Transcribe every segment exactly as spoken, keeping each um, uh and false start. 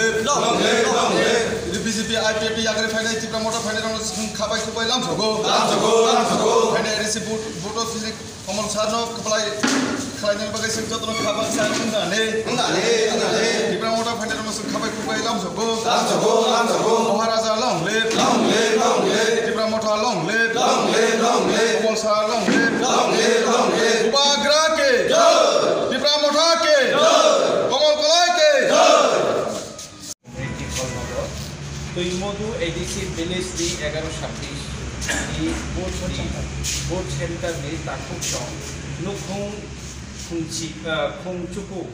Long live, long live. B J P I P F T yakari phainai Tipra Motha phainai rokno chwng khabai khukbai lamsogo. Lamsogo, lamsogo. Phainai R S C vote, vote of Sri Kamal Sarno kwplai khlainani bagwi chwng jotono khabai sa wngnani. Wngnani, wngnani. Tipra Motha phainai rokno chwng khabai khukbai lamsogo. Lamsogo, lamsogo. Maharaja long live. Long live, long live. Tipra Motha long live. Long live, long live. Kamal Sar long live. Long live, long live. Bubagra ke. Jai. Tipra Motha ke. Jai. Kamal Kalai ke. Jai. Tuimodu A D C village ni egaro sabbish ni vote ni, vote center ni takhuk song nukhung khungchi, ah, khungchuku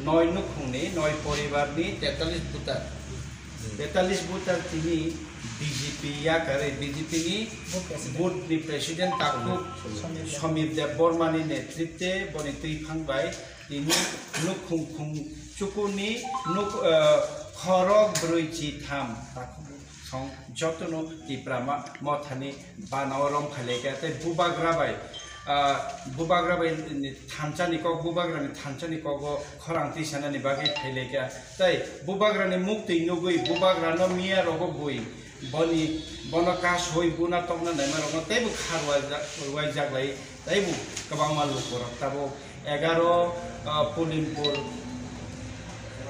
noi nukhung ni noi poribar ni tetalis voter. Tetalis voter tini B J P yakare B J P ni vote ni president takhuk Samir Deb Barma ni netritwe boni twi phang bai tini nukhung khung chukuni nuk, eh, khorok brwi chi tham takhuk song jotono Tipra ma-, Mothani banao rom khailai kha tei bubagra bai, ah, bubagra bai thansa ni kok, bubagra ni thansa ni kogo khorang twi sanani bagwi phailai kha tei bubagra ni muktwi nugwi bubagra no miya rogo bui boni, bono kasoi buna tongna naima rokno teibo kha ruwajak, ruwaijak lai. Taibo kwbangma lukurok tabuk egaro, ah, Pulimpur,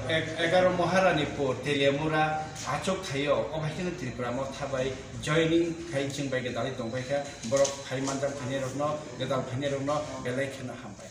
eg-, egaro Maharanipur, Teliamura achuk thaio, obo hai kheno Tripura Motha bai joining khai chwng bai gwdalwi tongbai kha, borok phai manjak phainairokno, gwdal phainairokno belai kheno hambai.